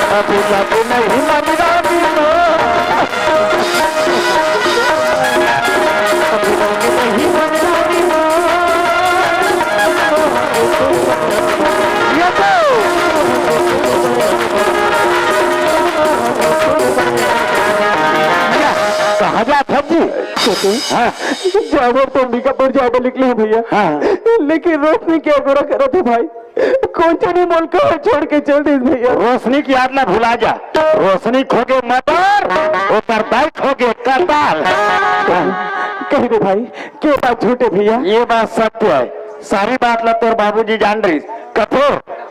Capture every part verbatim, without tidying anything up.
अभी लग नहीं मन रानी ना। अभी लग नहीं मन रानी ना। ये तो। कहाँ जात हस जी? छोटू, हाँ। जाबर तो अंबिकापुर जाए बर निकले हे भैया। हाँ। लेकिन रोशनी के अगोरा करत हे भाई। कोचनी मोला छोड़ के चल दिस भैया। रोशनी के याद ला भुला जा। रोशनी खो गे मटर, ओकर दाई खो गे कटार। कहि दे भाई, के बात झूठ हे भैया? ये बात सत्य हे। सारी बात ला तोर बाबूजी जान रहिस। कथे,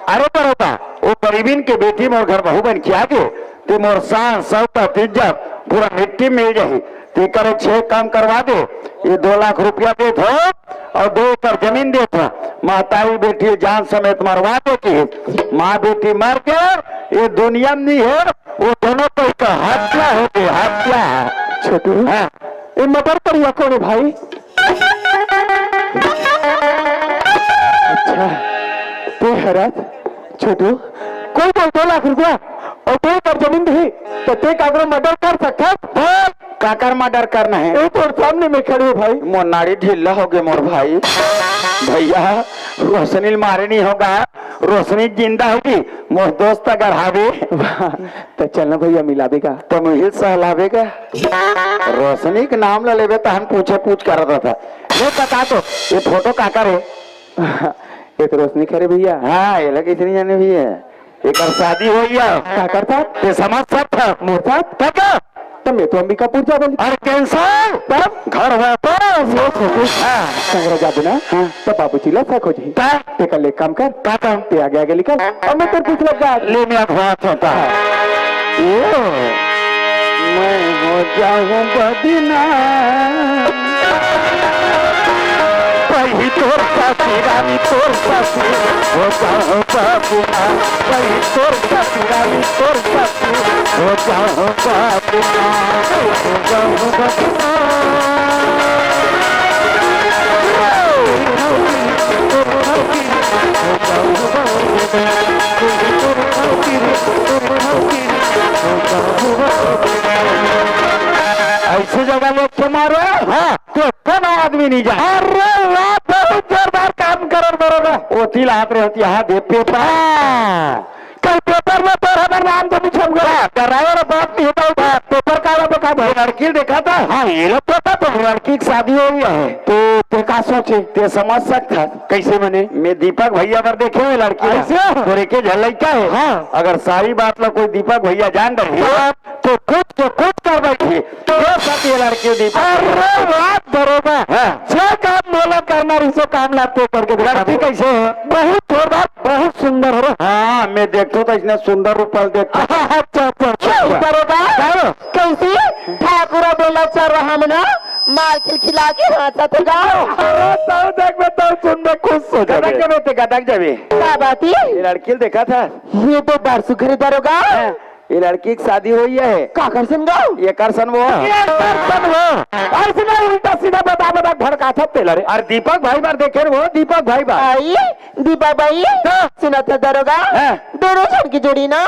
अरे बरोदा, वो गरीबिन के बेटी मोर घर बहू बन के आ गे, ते मोर शान, शौकत, इज्जत पूरा मिट्टी में मिल जाही। तेकर छह काम करवा दे, ये दो लाख रुपया देत हो अउ दो एकड़ जमीन देत हो। महतारी बेटी जान समेत मरवा दे कि माँ बेटी मर के ये दुनिया में नहीं है, वो दोनों कोई का हत्या हो गई, हत्या। छोटू, हाँ। ये मटर परिया कौन है भाई? अच्छा, ते हरत छोटू, कोई बोल दो लाख रुपया अउ दो एकड़ जमीन दही, त ते काकरो मर्डर कर सकथस? बोल, काकर मर्डर करना हे? ए तोर सामने में खड़े हो भाई। मोर नाड़ी ढीला हो गे मोर भाई। भैया, रोशनी ल मारे नहीं होगा, रोशनी जिंदा होगी, मोर दोस्त अगर हावे। वाह, त चलना भैया मिलाबे का। त मुहिल सहलाबे का। रोशनी के नाम ला लेबे तहन पूछे पूछ करत रहा। ले बता तो, ये फोटो काकर हे? ये तो रोशनी खरे भैया। हाँ, ये लगे इतनी जाने भी है। एकर शादी होई हे। काकर साथ? ते समझ सकत हस? मोर साथ? त का? त मैं तो अंबिकापुर जा बोली। अरे cancel। तब? घर वापस। ये छोटू। हाँ। संगरा जाबे ना? हाँ। त बाबूजी ला शक हो जाही। का? ते कर ले काम कर। का काम? ते आगे आगे निकल। अब मैं तेरे पीछे लग जा। ले मैं अखबार होता। ये मैं हो जाऊं बदनाम। वही तोर साथी रानी, तोर साथी हो जाऊं बदनाम। वही तोर साथी रानी, तोर साथी हो जाऊं बदनाम, हो जाऊं बदनाम। ऐसे जगह लोग के मारो, हाँ, तो कोनो आदमी नहीं जाए। अरे वाह, बहुत जोरदार काम करत बरोबर। ओती लात रहे होती, हाँ, दे पेपर। कल पेपर में तोर हमर नाम तो नहीं छप गया। हाँ, कराए वाला बात नहीं होता, होता। पेपर का वाला बता दो। ये लड़की देखा था? हाँ, ये लोग पता तो लड़की की शादी हो गया है। तो ते का सोचे? ते समझ सकता। कैसे मने? मैं दीपक भैया पर देखे हुए लड़की है। ऐसे? तोरे के झलैका है। हाँ। अगर सारी बात ला कोई दीपक भैया जान रहे हैं, हाँ। तो कुछ के कुछ कर बैठी। तो सब ये लड़की दीपक। अरे वाह, बरोबर। हाँ। जो काम मोला करना रही, सो काम ला ते करके दिखा। लड़की कैसे है? बहुत जोरदार, बहुत सुंदर हो। हाँ, मैं देखतो तो इसने सुंदर रूपल देखतो। अच्छा, अच्छा, अच्छा। बरोबर। कैसे? ठाकुर बोला चल रहा हम ना, मार खिलखिला के हाथ साथ गाओ। अरे, तब देख बे, तब सुन बे, खुश हो जाबे। गदक जाबे ते, गदक जाबे। का बात है? ये लड़की देखा था? ये तो बार सुघर दरोगा। हाँ। ये लड़की की शादी होई हे। काकर सन गाँव? एकर सन वो। एकर सन वो। अइसने उल्टा सीधा बता बता भड़काथस तेला रे। अउ दीपक भाई बर देखे वो, दीपक भाई बर। आई, दीपक भाई, हाँ। सुनत हस दरोगा? हाँ। दोनों झन की जोड़ी ना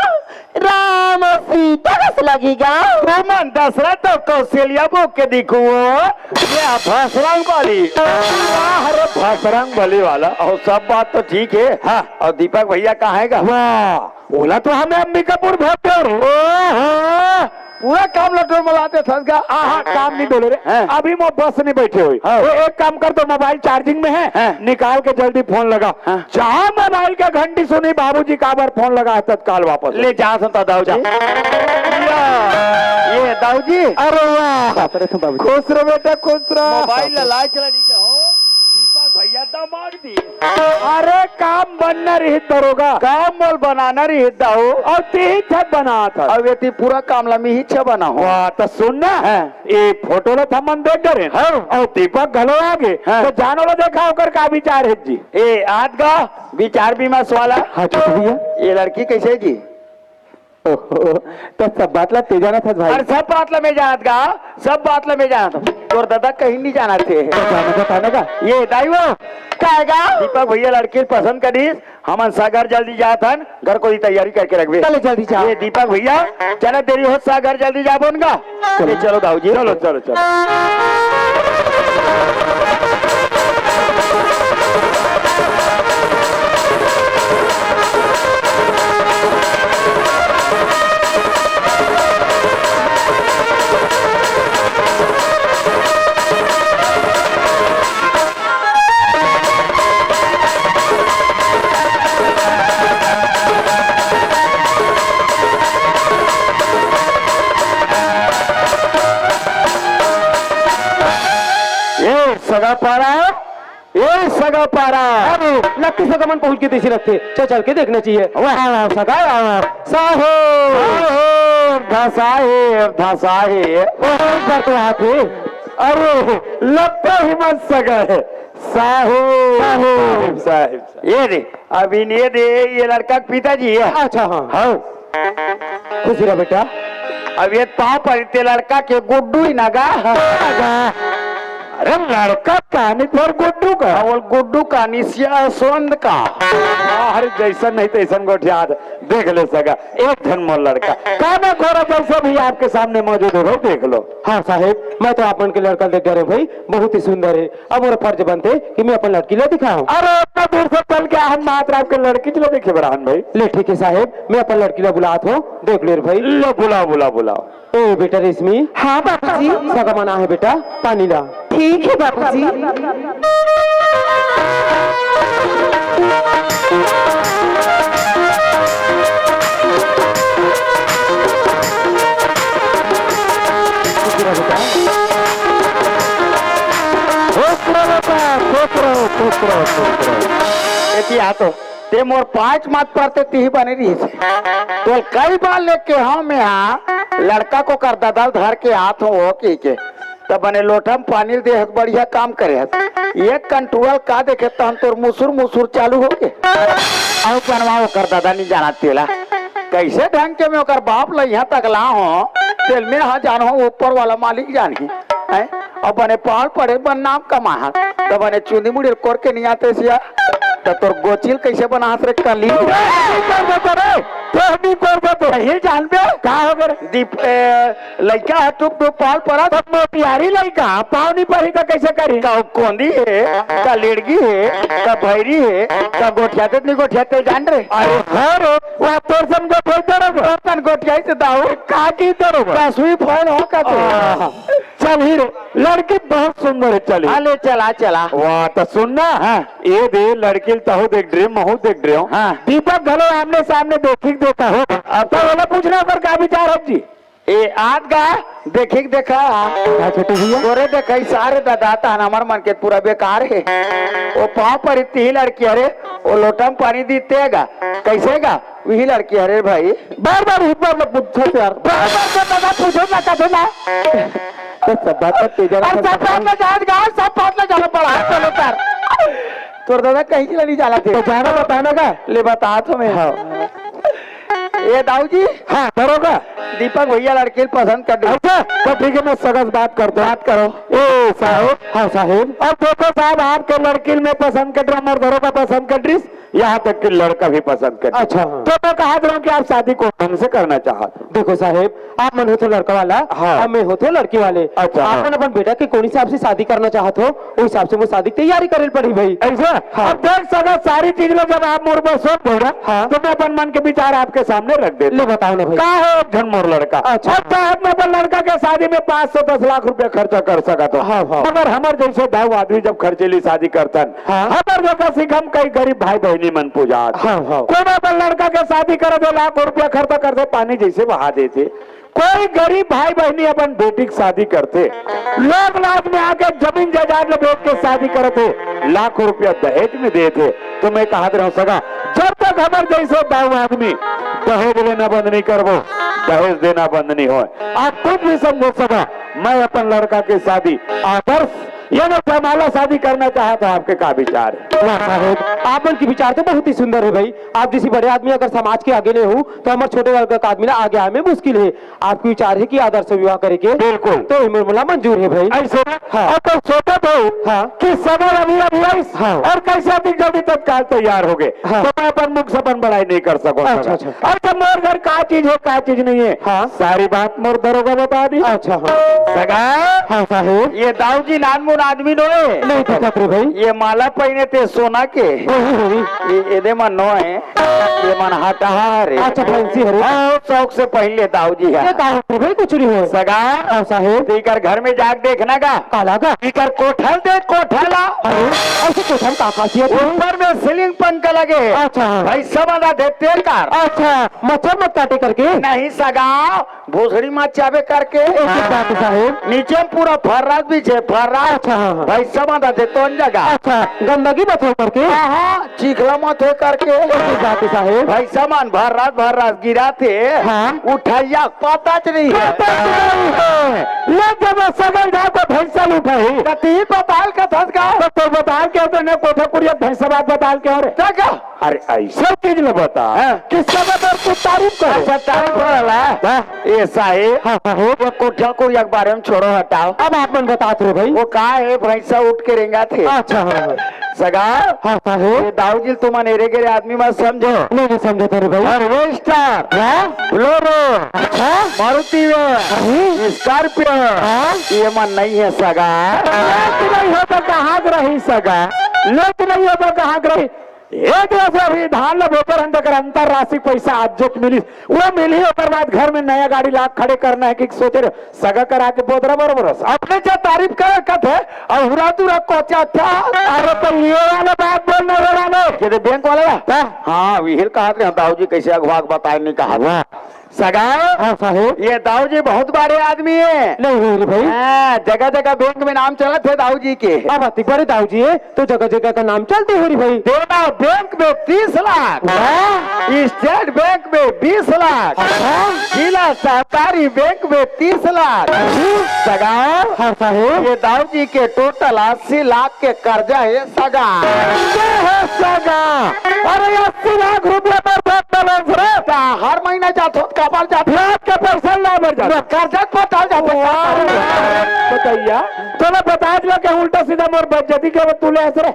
राम अउ सीता कस लगही गा। तुमन दशरथ अउ कौशल्या बो के दिखो। ये भसरंग बली। वाह रे भसरंग बली वाला। अउ सब बात तो ठीक हे। हाँ। अउ दीपक भैया कहाँ हे गा? वाह। ओला तो हमें अंबिकापुर भेज दो रे। ओहो, पूरा काम ला डोलमला देथस गा। आहा, काम नहीं डोले रे। हैं? अभी मोर बस नहीं बैठे हुई। हाँ। तो एक काम कर, तो मोबाइल चार्जिंग में है, हैं? निकाल के जल्दी फोन लगा। हाँ। जहाँ मोबाइल का घंटी सुनी, बाबूजी काबर फोन लगा है, तत्काल वापस ले जा सकता दाऊ जी। या, ये दाऊ जी। अरे वाह। बाप रे, तुम बाबू। खुश रहो बेटा, खुश रहो। मोबाइल ला लाए चला दीजिए हो। दीपक भैया दमाग दी। अरे काम बनना रही दरोगा। काम मोल बनाना रही दाऊ। अउ तेही छत बनात हस। अउ एती पूरा काम ला मी ही छत बनाहूँ। वाह, त सुन ना। हाँ। ए फोटो ला थमन देख डरे। हाँ। अउ दीपक घलो आगे। हाँ। त जानो ला देखा ओकर का विचार हे जी। ए आत गा विचार विमर्श वाला। हाँ जी भैया। ये लड़की कैसे जी? ओहो, त सब बात ला ते जानत हस भाई। अरे सब बात ला मैं जानत गा, सब बात ला मैं जानत हूँ। तोर दादा कहीं नहीं जानत हे। त जानो बताना का? ये दाई वो। का गा? दीपक भैया लड़की पसंद करिस, हमन सागर जल्दी जात हन, घर कोई तैयारी करके रखबे। चले जल्दी जा। ये दीपक भैया, चला देरी होत सागर जल्दी जाबो न गा। चलो। ये चलो दाऊ जी। चलो, चलो, चलो। ए सगा पारा, ए सगा पारा। अरे, लत्ती सगा मन पहुंच के तइसे लगथे। चल, चल के देखना चाहिए। वाह, वाह, सगा, वाह, वाह। साहेब। साहेब, धा साहेब, धा साहेब। ओ, डर तो आथे। अरे, लत्ता ही मत सगा हे। साहेब। साहेब। साहेब, साहेब। ये दे, अब इन्हें दे, ये लड़का के पिताजी है। अच्छा, हाँ। हाँ। खुशी रह बेटा। अब ये पाँव परी ते लड़का के गुड्डू ही ना गा। अरे लड़का कानी तोर गुड्डू का? हाँ, वो गुड्डू कानी सिया सोंद का। अरे जैसन नहीं तैसन गोठिया दे। देख ले सगा, एक ठन मोर लड़का। काना गोरा जैसा भी आपके सामने मौजूद है भाई, देख लो। हाँ साहेब, मैं तो आप मन के लड़का देख डरे भाई, बहुत ही सुंदर है। अब मोर फर्ज बनथे कि मैं अपन लड़की ला दिखाऊं। अरे, उतना दूर से चल के हम मात्र आपके लड़की ला देखे बर आहन भाई। ले, ठीक है साहेब, मैं अपन लड़की ला बुलात हूँ, देख ले रे भाई। लो, बुलाओ, बुलाओ, बुलाओ। ए बेटा रेशमी। हाँ बाबूजी। सगा मन आहे बेटा, पानी ला। ठीक है बाबूजी। खुश रहो बेटा। खुश रहो बेटा, खुश रहो, खुश रहो, खुश रहो। एती आ तो, ते मोर पाँच मात पर ते तिही बने रहिस। तोल कई बार लेके हम यहाँ लड़का को कर ददल धर के आत हूँ वो की के। तब बने लोटा म पानी ल दे हस, बढ़िया काम करे हस। एक कंटुआ ल का देखे तहन तोर मुसुर मुसुर चालू हो गे। अउ बनवा ओकर ददा नी जाना तेला। कैसे ढंग के मैं ओकर बाप ल यहाँ तक ला हो, तेल में हा जान हो, ऊपर वाला मालिक जानी। हैं? अब बने पाल पड़े बन नाम कमा हा। तब बने चुंदी मुड़ी ल कोर के नहीं आते सिया। त तोर गोचिल कैसे बना हस रे कली? ए, नहीं कर बता रे। तो नहीं कर बता। यही जान बे। का हो गे रे? दीप, ए, लइका ह टुप टुप पाल परत। त मोटियारी लइका, पाँव नी परही त कइसे करही? का कोंदी हे, का लेड़गी हे, का भैरी हे, का गोठियाथे त नी गोठियाथे जान रे। अरे हाँ रे, वो तोर सन गोठियाई तो रे। तोर सन गोठियाई त दाऊ। का की तो रे? दसवीं फेल हो का तू? आह, चल ही रे, लड़की बहुत सुंदर है, चल ही। हाँ, ले चला, चला। वाह, त सुन ना। हाँ। ये दे, लड़की ल तहू देख डरे, महू देख डरे हो। हाँ। दीपक घलो आमने सामने देखी के देखा हो। अब तो ओला पूछना ओकर का विचार हो जी। ए, आत गा, देखी के देखा। हाँ, छोटे भैया। तोरे देखई सारे दादा, तहन हमर मन के पूरा बेकार हे। ओ पाँव परी तिही लड़की हरे, ओ लोटा म पानी दीते गा। कैसे गा? वही लड़की हरे भाई। बार बार हिब्बा में पूछत यार। बार बार तो दादा पूछो ना, कथो ना। तो सब बात पर तेजा अरे रखा सब बात में जान गा, सब बात में जाना पड़ा, चलो सर। तोर दादा कहीं के लिए नहीं जाला थे। तो जाना बताना का? ले बता तो मैं। हाँ। ए दाऊ जी। हाँ, दरोगा। दीपक भैया लड़की पसंद कर दे। अच्छा, तो ठीक है, मैं सगा से बात करता हूँ। बात करो। ए साहब। हाँ साहेब। अब देखो साहब, आपके लड़की मैं पसंद कर रहा हूँ, मर दरोगा पसंद कर रही, यहाँ तक कि लड़का भी पसंद कर रहा। अच्छा, हाँ। तो मैं कहा रहा हूँ कि आप शादी कौन ढंग से करना चाहते हो? देखो साहेब, आप मन होथे लड़का वाला, हाँ। अब मैं होथे लड़की वाले। अच्छा, हाँ। अपन अपन बेटा के कौन हिसाब से शादी करना चाहत हो, उस हिसाब से मैं शादी की तैयारी करे पड़ी भाई। ऐसा? हाँ। अब देख सका सारी चीज लो, जब आप मोर बर सोच दो ना, हाँ। तो मैं अपन मन के विचार आपके सामने रख देता। ले बताओ ना भाई। का हो एक झन मोर लड़का? अच्छा। अब साहब मैं अपन लड़का के शादी में पाँच से दस लाख रुपया खर्चा कर सकत हो। हाँ, हाँ। मगर हमर जैसे दाऊ आदमी जब खर्चेली शादी करथन, हाँ। हमर जैसा सिखम कई गरीब भाई बहनी मन पूजात। हाँ, हाँ। कोई अपन लड़का के शादी करे दो लाख रुपया खर्चा कर दे, पानी जैसे बहा देथे। कोई गरीब भाई बहनी अपन बेटी के शादी करथे, लोग लाज में आके जमीन जायदाद ल बेच के शादी करथे, लाखों रुपया दहेज में देथे। तो मैं कहत रहूं सगा, जब तक हमर जैसे दाऊ आदमी दहेज लेना बंद नहीं करबो, दहेज देना बंद नहीं होय। आप कुछ भी समझो सगा, मैं अपन लड़का के शादी आदर्श ये ना जयमाला शादी करना चाहत हो, आपके का विचार हे? वाह साहेब, आप मन के विचार तो बहुत ही सुंदर हे भाई। आप जइसे बड़े आदमी अगर समाज के आगे नहीं हो, तो हमर छोटे वर्ग का आदमी ला आगे आए में मुश्किल हे। आपके विचार हे कि आदर्श विवाह करे के? बिल्कुल। तो एमन मोला मंजूर हे भाई। अइसे ना? हाँ। अब तो सोचत हो हाँ। कि समय अभी अभी आइस हाँ। अउ कइसे अतिक जल्दी तत्काल तैयार हो गे। हाँ। तो मैं अपन मुख से अपन बड़ाई नहीं कर सकूं। अच्छा, अच्छा। अउ तो मोर घर का चीज हे, का चीज नहीं हे, हाँ। सारी बात मोर दरोगा बता दी। अच्छा, हाँ। सगा, हाँ साहेब। ये दाऊ जी नानमुन आदमी नोहे। नहीं दिखत रे भाई। ये माला पहिने ते सोना के। वही, वही। ये, एदे मन नोहे। ये मन हटहा रे। अच्छा, फैंसी हरे। हाँ, शौक से पहिन ले दाऊ जी हे। ये का होथे भाई, कुछ नहीं होय। सगा, हाँ साहेब। तेकर घर में जाके देखना का। काला का? तेकर कोठा ल देख, कोठा ला। अरे, अइसे कोठा म का खासियत हे? ऊपर में सीलिंग पंखा लगे हे। अच्छा। भैंसा बंधा थे तेकर। अच्छा, मच्छर मत काटे करके? नहीं सगा, भोसड़ी म चाबे करके। एक बात साहेब। नीचे में पूरा फर्राज बिछे, फर्राज। अच्छा, हाँ, हाँ। भैंसा बंधा थे तोन जगह। अच्छा, गंदगी मत हो करके। हाँ, हाँ, चिखला मत हो करके। एक बात साहेब। भैंसा मन भर्राज भर्राज गिराथे। हाँ। उठइया पता च नहीं हे। पता च नहीं हे। ले जब सगल ढाल को भैंसा ल उठाही। त ती बताल कथस का? तो तोर बताल के होथे ने कोठा कुरिया भैंसा बात बताल के हो रे। त का? अरे अइसे चीज ल बता हाँ। कि सब तोर कुछ तारीफ करे। अच्छा, तारीफ वाला। हाँ। ए साहेब, हाँ, हाँ, हो। वो कोठा कुरिया के बारे में छोड़ो, हटाओ। अब आप मन बतात रहे भाई। वो का हे, भैंसा उठ के रेंगाथे। अच्छा, हाँ, हाँ। सगा, हाँ, हाँ, हो। ये दाऊ जी ल तुमन एरे गेरे आदमी मत समझो। नहीं, नहीं समझत रे भाई। हार्वेस्टर, हाँ? बोलेरो, अच्छा? मारुति वैन, अरे? स्कॉर्पियो, हाँ? ये मन नहीं हे सगा। लेट नहीं हो तो कहाँ के रही सगा? लेट नहीं हो तो कहाँ के रही? ए देश अभी धान ल बोतर हन, तेकर अंतर राशि पैसा आज जो मिलिस, वो मिलही, ओकर बाद घर में नया गाड़ी ला खड़े करना हे कि सोचे रहे, सगा करा के बोतरा बरोबर हो। अपने जे तारीफ करे कथे, अउ हुरा तुरा कोचा था। अरे तो ये वाला बात बोलने वाला ने। के दे बैंक वाला ला? हाँ। हाँ, विहिल कहा थे, दाऊ जी कइसे अगवा के बताए नहीं कहा। वाह। सगा, हाँ साहेब। ये दाऊ जी बहुत बड़े आदमी हे। नहीं हो रे भाई। हाँ, जगह जगह बैंक में नाम चलत हे दाऊ जी के। अब अति बड़े दाऊ जी हे, तो जगह जगह का नाम चलते हो रे भाई। देना बैंक में तीस लाख। वाह। स्टेट बैंक में बीस लाख। अच्छा। जिला सहकारी बैंक में तीस लाख। अच्छा। सगा, हाँ साहेब। ये दाऊ जी के टोटल अस्सी लाख के कर्जा हे सगा। ये हे सगा। अरे अस्सी लाख रुपया पर बैंक बैलेंस रे। त हर महीना जाथो त काबर जाथो? ब्याज के पैसा ला बर जाथो। ना, कर्जा के पटाल जाथो। वाह। बताइया। चलो बता दिया कि उल्टा सीधा मोर बेइज्जती के तू ले हंस रे।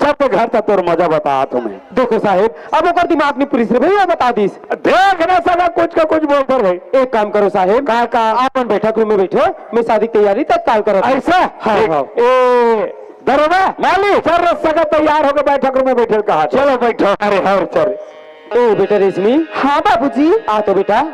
सबके घर त तोर मजा बतात हूँ मैं। देखो साहेब, अब ओकर दिमाग नहीं पुलिस रे भैया बता दीस। देख ना सगा कुछ का कुछ बोलत हे भाई। एक काम करो साहेब। का, का? आप मन बैठक रूम में बैठो, मैं शादी की तैयारी तत्काल करत हूँ। अइसे? हाँ, ए, हाँ। ए, दरोगा, मालिक। चल रे सगा तैयार होके बैठक रूम में बैठे ल कहा। चलो बैठो। अरे हाँ, चल। ए बेटा रेशमी। हाँ बाबूजी। आ तो बेटा।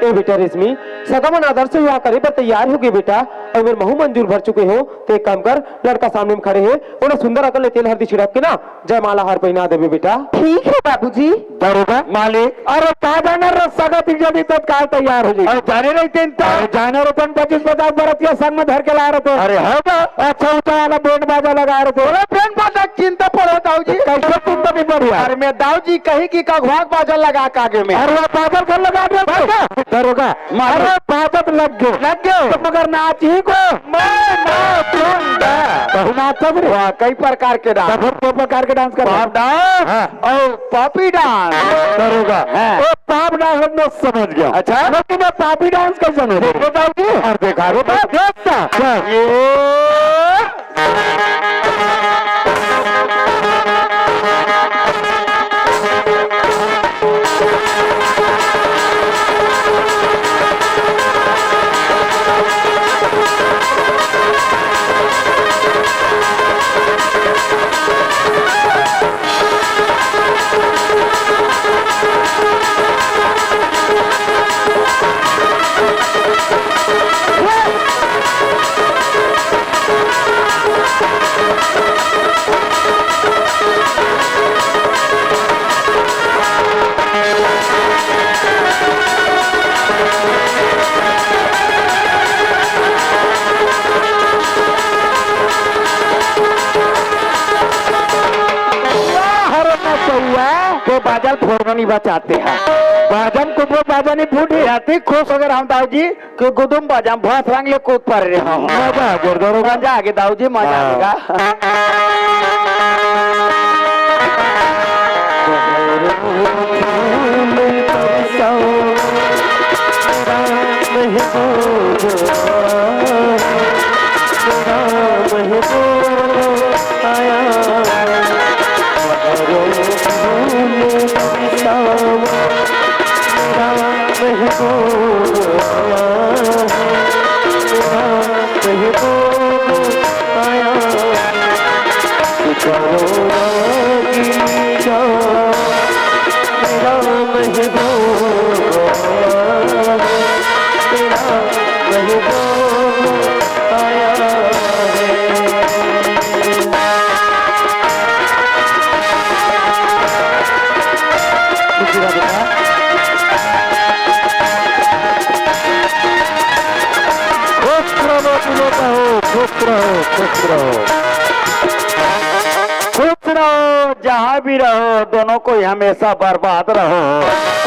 ए बेटा रेशमी, सगा मन आदर्श विवाह करे बर तैयार हो गे बेटा, अउ मेर महू मंजूर भर चुके हो। ते एक काम कर, लड़का सामने में खड़े हे, ओला सुंदर अकन ले तेल हरदी छिड़क के ना जयमाला हार पहिना देबे बेटा। ठीक हे बाबूजी। दरोगा। मालिक। अरे का जाने रे सगा, अतिक जल्दी तत्काल तैयार हो जाही। अरे जाने रहितेन त। अरे जाने रहितेन पच्चीस पचास बरतिया संग में धर के लाय रहितेन। अरे हो गा। अच्छा ऊंचा वाला बैंड बाजा लगाय रहितेन। अरे बैंड बाजा चिंता पड़ो दाऊ जी। कइसे चिंता नहीं पड़ी यार? अरे मैं दाऊ जी कही कि कघवाक बाजा लगा के आगे में। अरे वो बाजा घर लगा दे। बाजा। दरोगा। मालिक। अरे बाजा तो लग गे। लग गे। तो मगर नाचही कोन? मैं नाचूंगा। बहु नाचब रे। वाह, कई प्रकार के डांस। तो फिर कई प्रकार के डांस कर। बाप डांस। हाँ। अउ पापी डांस। दरोगा। हाँ। ओ पाप डांस हम लोग समझ गया। अच्छा। लेकिन ये पापी डांस कैसे नहीं? देखो दाऊ जी। और देखा रे बाप। देखता। क्या? ये बाजा ल फोड़ना नहीं बचाते हैं। बाजा म कुबो बाजा नहीं फूटी। अति खुश हो गे रहेंव दाऊ जी कि गुदुम बाजा म भसरंग ले कूद परे रहेंव। मजा आ गे दाऊ जी, मजा आ गे। खुश रहो, खुश रहो, खुश रहो। खुश रहो, जहाँ भी रहो, दोनों कोई हमेशा बर्बाद रहो,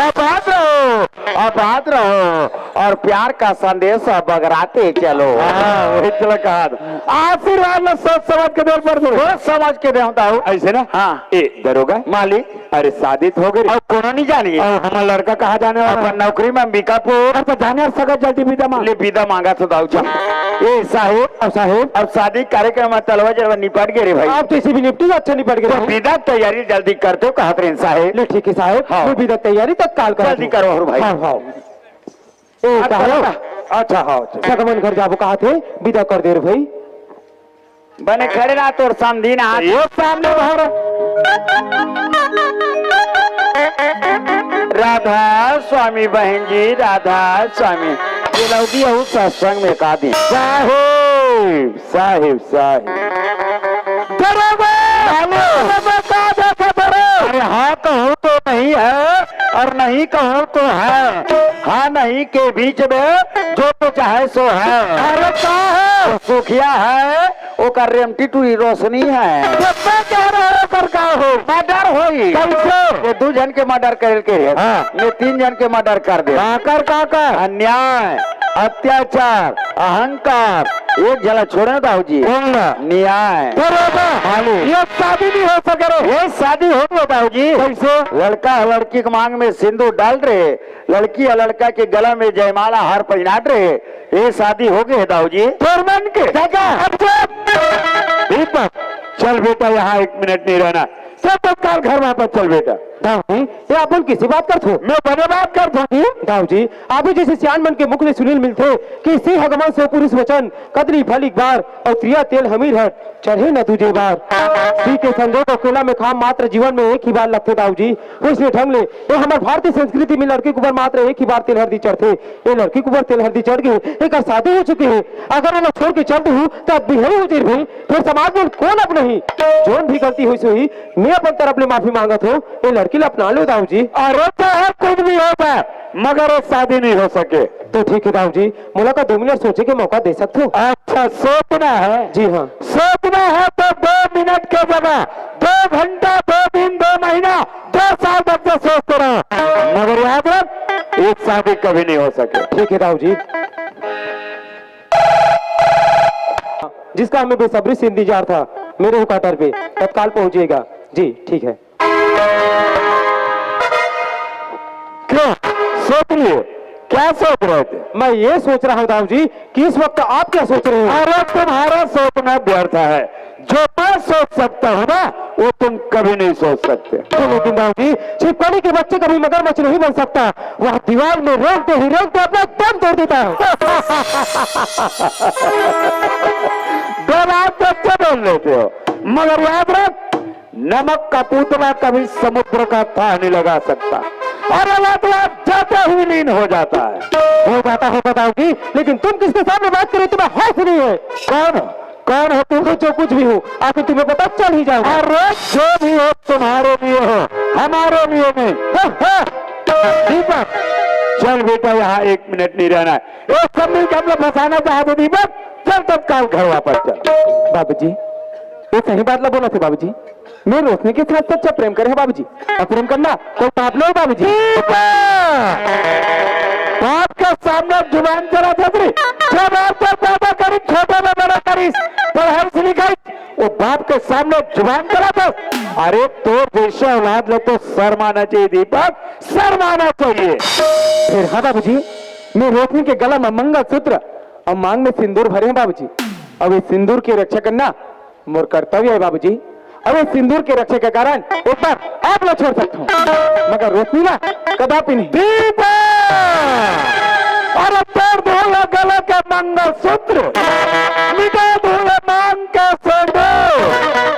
आबाद रहो, आबाद रहो और प्यार का संदेश बगराते चलो। हाँ, वही चला कहा था। आशीर्वाद ला सोच समझ के दे बर। सोच समझ के दे होता हूँ। ऐसे ना? हाँ। ए, दरोगा। मालिक। अरे, शादी तो हो गई। अब कोनो नहीं जानी। और हमारा लड़का कहाँ जाने वाला है? अपन नौकरी में अंबिकापुर। अच्छा, जाने और सगा जल्दी विदा मांग। ले, विदा मांगा तो दाऊ जा। ए, साहेब। अब साहेब। अब शादी कार्यक्रम में तलवा जलवा निपट गए रे भाई। आप जैसे भी निपटी, अच्छा निपट गए तो भाई। विदा तैयारी जल्दी करते हो, कहा थे साहेब। ले, ठीक है साहेब, हाँ। मैं विदा तैयारी तत्काल कर जल्दी दूँ। करो, और भाई। हाँ, हाँ। ए, अच्छा, कहो। अच्छा, हाँ, अच्छा। सगमन घर जाबो कहा थे, विदा कर दे रे भाई। बने खड़े रहा तोर समधी ना। ये सामने बाहर। राधा स्वामी बहन जी, राधा स्वामी। ये लौकी हूँ सत्संग में का दिन। साहेब, साहेब, साहेब। दरोगा! अरे हाँ कहूँ तो नहीं है और नहीं कहूँ तो है। हाँ नहीं के बीच में जो तो चाहे सो है। अरे का है? सुखिया है, ओकर रेमटी टूरी रोशनी है। तो मैं कह रहा हूँ, ओकर का हो? मर्डर होई। कैसे? ये दू झन के मर्डर कर के है। हाँ। ये तीन झन के मर्डर कर दे। काकर, काकर? अन्याय, अत्याचार, अहंकार। एक झला छोड़े दाऊ जी। कौन ला? न्याय। बरोबर। हाँ। ये शादी नहीं हो सके रे। ये शादी हो गई दाऊ जी। कैसे? लड़का लड़की के मांग में सिंदूर डाल रहे, लड़की या लड़का के गला में जयमाला हार पहिनात रहे, ये शादी हो गई है दाऊ जी। चेयरमैन के। दादा। अब चुप। दीपक, चल बेटा, यहाँ एक मिनट नहीं रहना। चल तत्काल घर वापस चल बेटा। दाऊ जी, ये अपन किसी बात करत हो? मैं बने बात करत हूँ। दाऊ जी, आप ही जैसे सियान मन के मुख ले सुने ल मिलथे कि सिंह हगमन से पुरुष वचन, कदरी फल एक बार और त्रिया तेल हमीर हट। चढ़े न दूजे बार। सी के संजोग अकेला में खाम मात्र जीवन में एक ही बार लगथे दाऊ जी। वइसने ढंग ले ये हमर भारतीय संस्कृति में लड़की के ऊपर मात्र एक ही बार तेल हरदी चढ़थे। ये लड़की के ऊपर तेल हरदी चढ़ गे, एकर शादी हो चुके हे। अगर एला छोड़ के चल देहू त बिहरी हो जाही भाई। फिर समाज में कौन अब नहीं? जोन भी गलती होइस होही, मैं अपन तरफ ले माफी मांगत हूँ। ये लड़की ला अपना लो दाऊ जी। अरे चाहे कुछ भी हो जाए, मगर ये शादी नहीं हो सके। तो ठीक है दाऊ जी, मोला का दो मिनट सोचे के मौका दे सकते हो? अच्छा, सोचना है? जी हाँ। सोचना है तो दो मिनट के जगह दो घंटा, दो दिन, दो महीना, दो साल तक तो सोचते रहो, मगर याद रख, एक शादी कभी नहीं हो सके। ठीक है दाऊ जी। जिसका हमें बेसब्री से इंतजार था, मेरे हुक ऑर्डर पे तत्काल पहुंचिएगा। जी ठीक है। क्यों, सोच लिए? क्या सोच रहे थे? मैं ये सोच रहा हूँ दाऊ जी कि इस वक्त आप क्या सोच रहे हो? अरे, तुम्हारा सोचना व्यर्थ है। जो मैं सोच सकता हूँ ना, वो तुम कभी नहीं सोच सकते। तो लेकिन दाऊ जी, छिपकली के बच्चे कभी मगरमच्छ नहीं बन सकता। वह दीवार में रेंगते ही रेंगते अपना दम तोड़ देता है। दो बात तो अच्छा बोल लेते हो, मगर याद रख, नमक का पूतना कभी समुद्र का थाह नहीं लगा सकता। अरे, लतलाप जाते ही लीन हो जाता है। हो जाता होगा दाऊ जी, लेकिन तुम किसके सामने बात कर रहे हो? तुम्हें होश नहीं है। कौन? कौन हो तुम? तो जो कुछ भी हो, आखिर तुम्हें पता चल ही जाएगा। अरे, जो भी हो, तुम्हारे लिए हो, हमारे लिए नहीं। हाँ, हाँ। दीपक, चल बेटा, यहाँ एक मिनट नहीं रहना है। ये सब मिलकर हम लोग फंसाना चाहते, दीपक, चल तत्काल घर वापस चल। बाबूजी, ये सही बात ला बोला थे बाबूजी। मैं रोशनी के साथ सच्चा प्रेम करे हंव बाबूजी। अउ प्रेम करना कोई पाप नहीं बाबूजी। बाप के सामने जुबान चलाथस रे। जब आप पर पैदा करिस, छोटे में बड़ा करिस, पढ़ाइस लिखाइस, वो बाप के सामने जुबान चलाथस। अरे तोर जइसे औलाद ला तो शर्म आना चाहिए दीपक, शर्म आना चाहिए। फेर हाँ बाबूजी, मैं रोशनी के गला में मंगलसूत्र अउ मांग में सिंदूर भरे हंव बाबूजी। अब ये सिंदूर के रक्षा करना मोर कर्तव्य हे बाबूजी। अब ये सिंदूर के रक्षा के कारण एक बार आप ला छोड़ सकता हूँ, मगर रोशनी ना, कदापि नहीं। दीपा! अरे तोर धोला गला के मंगलसूत्र, मिटा धोला मांग के सिंदूर।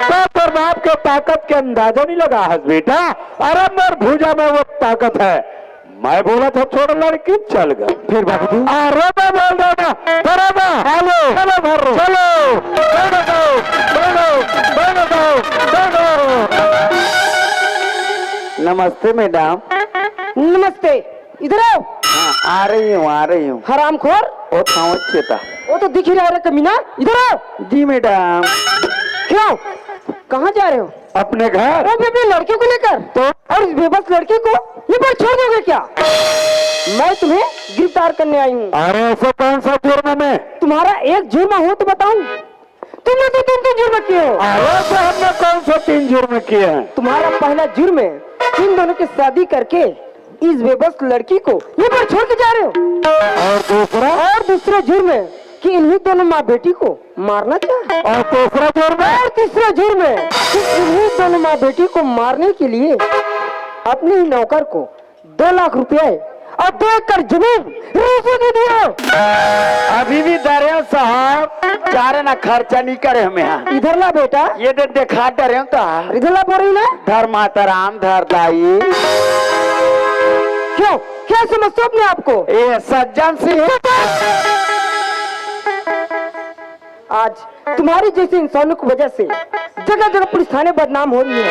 तो तोर बाप के ताकत के अंदाजा नहीं लगा हस बेटा। अरे मोर भुजा में वो ताकत हे। मैं बोला था छोड़ लड़की, चल गए। फेर बाबूजी? अरे मैं बोल रहा था, बराबर। हेलो। चलो भर रो। चलो। बैठो, बैठो, बैठो, बैठो। नमस्ते मैडम। नमस्ते। इधर आओ। हाँ, आ रही हूँ, आ रही हूँ। हरामखोर। वो पहुँच चेता। वो तो दिख ही रहा है रे कमीना। इधर आओ। जी मैडम। क्यों? कहाँ जा रहे हो? अपने घर। वो भी अपने लड़के को लेकर? तो? और इस बेबस लड़की को ये पर छोड़ दोगे क्या? मैं तुम्हें गिरफ्तार करने आई हूँ। अरे ऐसे कौन सा जुर्म में? तुम्हारा एक जुर्म हो तो बताऊं? तुमने तो तीन तीन जुर्म किए हो। अरे तो हमने कौन सा तीन जुर्म किए हैं? तुम्हारा पहला जुर्म है, तुम दोनों की शादी करके इस बेबस लड़की को ये पर छोड़ के जा रहे हो। और दूसरा? और दूसरा जुर्म है कि इन्हीं दोनों माँ बेटी को मारना चाह। और तीसरा जुर्म? और तीसरा जुर्म है कि इन्हीं दोनों माँ बेटी को मारने के लिए अपने ही नौकर को दो लाख रुपए और दो एकड़ जमीन रिश्वत दे दियो। अभी भी दे रहे हो साहब, चारे ना खर्चा नहीं करे हमें यहाँ। इधर ला बेटा। ये दे दिखा दे रहे हो तो। इधर ला बोल रही ना। धर माता राम, धर दाई। क्यों? क्या समझते हो अपने आप को? ये सज्जन सिंह। आज तुम्हारी जैसे इंसानों की वजह से जगह जगह पुलिस थाने बदनाम हो रही है।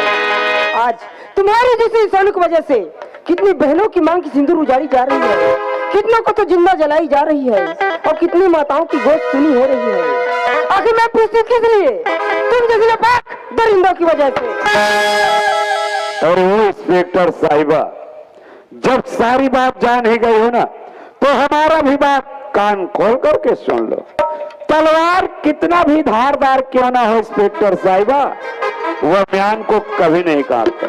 आज तुम्हारी जैसे इंसानों की वजह से कितनी बहनों की मांग की सिंदूर उजाड़ी जा रही है, कितनों को तो जिंदा जलाई जा रही है और कितनी माताओं की गोद सुनी हो रही है। आखिर मैं पूछती किस लिए? तुम जैसे नापाक दरिंदों की वजह से। अरे वो इंस्पेक्टर साहिबा, जब सारी बात जान ही गई हो ना, तो हमारा भी बात कान खोल करके सुन लो। तलवार कितना भी धारदार क्यों ना हो इंस्पेक्टर साहिबा, वह म्यान को कभी नहीं काटता,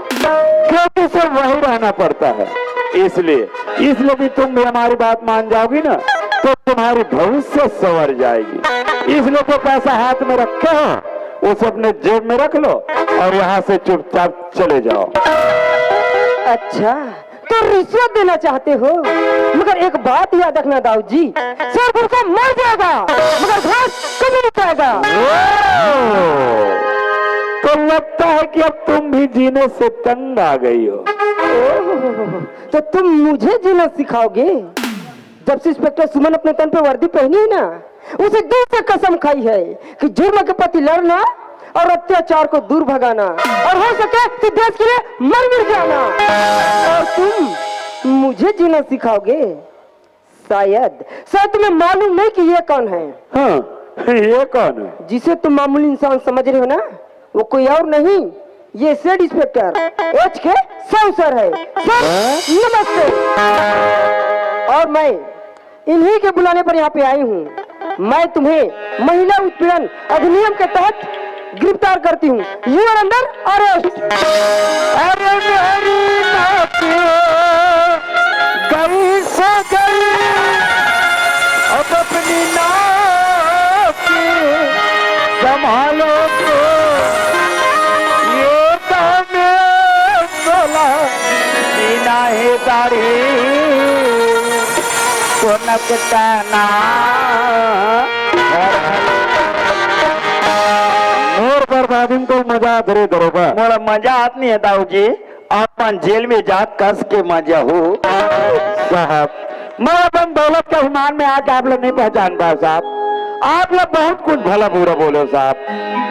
क्योंकि सिर्फ वही रहना पड़ता है। इसलिए, इसलिए भी तुम भी हमारी बात मान जाओगी ना, तो तुम्हारी भविष्य संवर जाएगी। इसलिए जो पैसा हाथ में रखे हो, उसे अपने जेब में रख लो और यहाँ से चुपचाप चले जाओ। अच्छा, तो रिश्वत देना चाहते हो, मगर एक बात याद रखना दाऊ जी, शेर भूखा मर जाएगा, मगर घास कभी नहीं खाएगा। तो लगता है कि अब तुम भी जीने से तंग आ गई हो। ओह, तो तुम मुझे जीना सिखाओगे? जब से इंस्पेक्टर सुमन अपने तन पे वर्दी पहनी है ना, उसे दिल से कसम खाई है कि जुर्म के प्रति लड़ना और अत्याचार को दूर भगाना और हो सके तो देश के लिए मर मिट जाना। और तुम मुझे जीना सिखाओगे? शायद, शायद तुम्हें मालूम नहीं कि ये कौन है। हाँ, ये कौन है? जिसे तुम मामूली इंसान समझ रहे हो ना, वो कोई और नहीं, ये सेठ इंस्पेक्टर एच के साहू सर है। सर, हाँ? नमस्ते। और मैं इन्हीं के बुलाने पर यहाँ पे आई हूँ। मैं तुम्हें महिला उत्पीड़न अधिनियम के तहत गिरफ्तार करती हूँ। You are under arrest। अरे मेरी नाक गई सो गई, अब अपनी नाक संभालो तो, ये काम बोला बिना ही दाढ़ी को नकटाना। मोर बर्बादी में तो मजा आत रे दरोगा। मोला मजा आत नहीं है दाऊ जी, अपन जेल में जा कस के मजा हो। साहब, मैं अपन दौलत के अभिमान में आज आप लोग नहीं पहचान पाया साहब। आप लोग बहुत कुछ भला बुरा बोले साहब।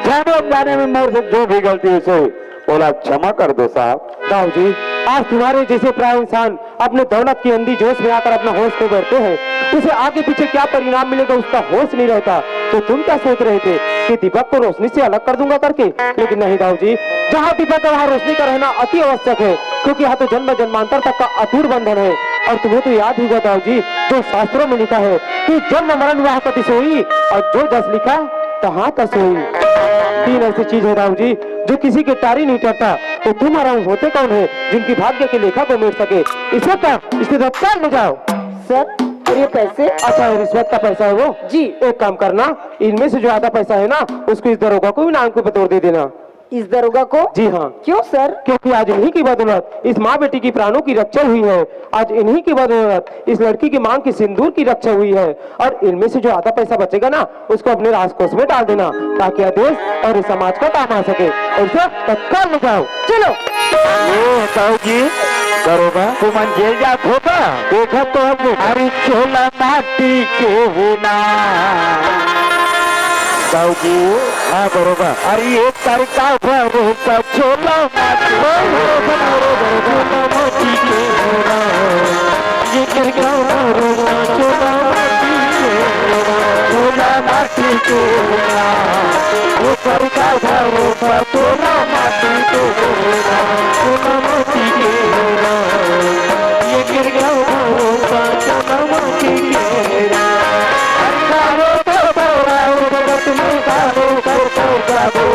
जाने अनजाने में मेरे से जो भी गलती हुई सो, बोला क्षमा कर दो साहब। दाऊ जी, आज तुम्हारे जैसे प्राय इंसान अपने दौलत की अंधी जोश में आकर अपना होश खो बैठते हैं, उसे आगे पीछे क्या परिणाम मिलेगा, उसका होश नहीं रहता। तो तुम क्या सोच रहे थे कि दीपक को रोशनी से अलग कर दूंगा करके? लेकिन नहीं दाऊ जी, जहाँ दीपक है, वहाँ रोशनी का रहना अति आवश्यक है, क्योंकि यहाँ तो जन्म जन्मांतर तक का अटूट बंधन है। और तुम्हें तो याद ही होगा दाऊ जी, जो शास्त्रों में लिखा है कि जन्म मरण वह कति सोई, और जो जस लिखा तहाँ तस होई। तीन ऐसी चीज है दाऊ जी, जो किसी के टारी नहीं टरता। तो तुम और हम होते कौन है, जिनकी भाग्य की लेखा को मेट सके? इसे क्या, इसे तत्काल ले जाओ। सर, और ये पैसे? अच्छा, ये रिश्वत का पैसा है वो? जी। एक काम करना, इनमें से जो आधा पैसा है ना, उसको इस दरोगा को भी नाम के बतौर दे देना। इस दरोगा को? जी हाँ। क्यों सर? क्योंकि आज इन्हीं की बदौलत इस माँ बेटी की प्राणों की रक्षा हुई है। आज इन्हीं की बदौलत इस लड़की की मांग की सिंदूर की रक्षा हुई है। और इनमें से जो आधा पैसा बचेगा ना, उसको अपने राजकोष में डाल देना, ताकि यह देश और इस समाज का काम आ सके। और इसे तत्काल ले जाओ। चलो। ए दाऊ जी, दरोगा, तुमन जेल जात हो का? देखत तो हम। अरे चोला माटी के हो ना। दाऊ जी। हाँ, बरोबर। अरे एक तारीख का भरोसा चोला माटी। चोला माटी के हो ना। ये कर का भरोसा चोला माटी के हो ना। चोला माटी के हो ना। ये कर का भरोसा चोला माटी के हो ना। चोला माटी के हो ना। ये कर का भरोसा चोला माटी के हो ना। अंधारो तो बड़ा जगत में कालो कर कर जाबो।